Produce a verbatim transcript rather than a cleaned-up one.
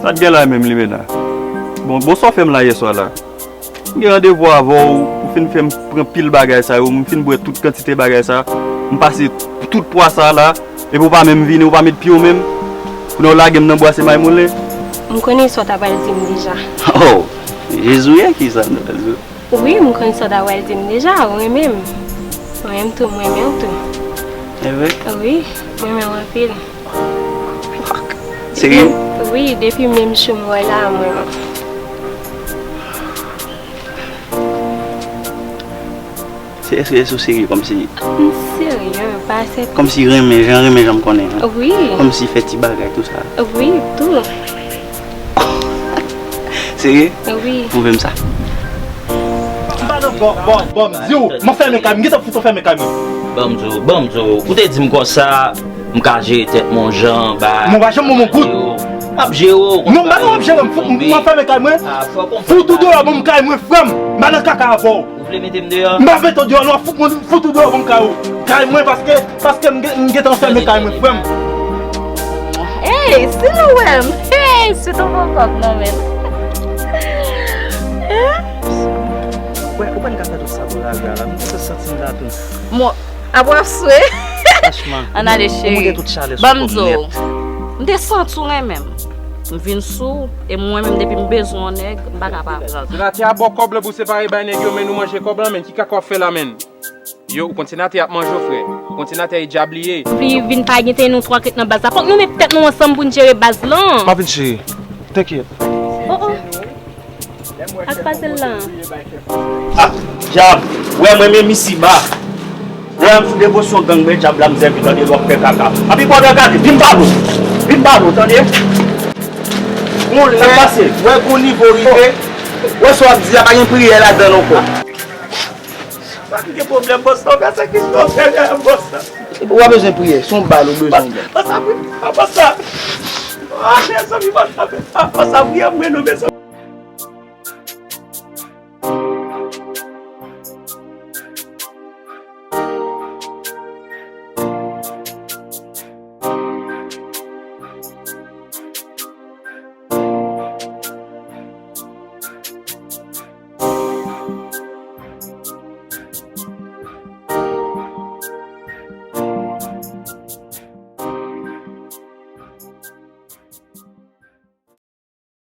Sa t gen la menm, Limena? Bon, bon, sa w fè m la yèswa la? M gen randevou avè w, ou fin fè m pran pil bagay sa yo, m fin bwè tout kantite bagay sa, m pase tout pwa sa la, epi w pa menm vini, w pa met pye w menm. Kounye a w lage m nan bwa se may moulen. M konnen sa w ta pral di m deja. Oh, Jezi w ye, kisa m ta pral di w? Wi, m konn sa w ta pral di m deja, ou renmen m. Mwen menm tou, m renmen w tou. E vre? Wi, m renmen w anpil. Serye? Wi, depi menm jou m wè w la, m renmen w. Se, èske, èske w serye kòmsi? M serye, pa se. Kòmsi renmen, jan renmen, jan m konnen an? Wi. Kòmsi fè ti bagay, tou sa? Wi, tou. Serye? Wi. Pwouve m sa. Bon, bon, bon, m di w, m ap fèmen kay mwen, m gentan fout fèmen kay mwen. Ban m di w, ban m di w, ou te di m konsa, m ka jere tèt mwen yon jan, ba. Mwen pa janm ban mwen goud. M ap jere w. Non, m pa nan w ap jere m, fout, m ap fèmen kay mwen. Fout ou deyò, ban m kay mwen, frè m. M pa nan kaka avè w. Ou vle mete m deyò? M pa mete w deyò, non, fout mwen, fout ou deyò, ban m kay ou. Kay mwen, paske Paske m gen, m gentan fèmen kay mwen, frè m. Ey, si nou wè m, ey, si nou poko non, men. Wè, ou pa n ka fè tout sa pou lari a la, m gentan santi m la tou. Mwen, apre w ap swe. Franchman, ann ale, cheri. Ban m di w, m te santi w renmen m. M vin sou w, e mwen menm, depi m bezwen yon nèg, m pa ka pa pran l. Senatè a ba w kòb lan pou w separe bay nèg yo, men nou manje kòb lan, men ki kaka w ap fè la, men? Yo, ou konn senatè ap manje w, frè. Ou konn senatè e dyab li ye. Li vin pa gen ten nou twa k ret nan baz la. Fòk nou met tèt nou ansanm pou n jere baz lan. M ap vin, cheri. Tenkèt. Oh, oh. Ak pase l lan. Ah, dyab. Wè mwen menm isi ba. Wè m sou devosyon gang, men dyab la m sèvi, tande, l w ap fè kaka. Anpi pandan gade, vin pale w. Vin pale w, tande. Gon lè, wè gon nivo rive. Wè sa w ap di a, pa gen priyè ladan l ankò. Pa gen pwoblèm, bòs la, ou ka sakrifye w fè rèv, bòs la. Ou pa bezwen priye, se yon bal ou bezwen. Bòs la, bòs la. Ah, mezanmi, bòs la, bòs la, priye mwen non, mezanmi.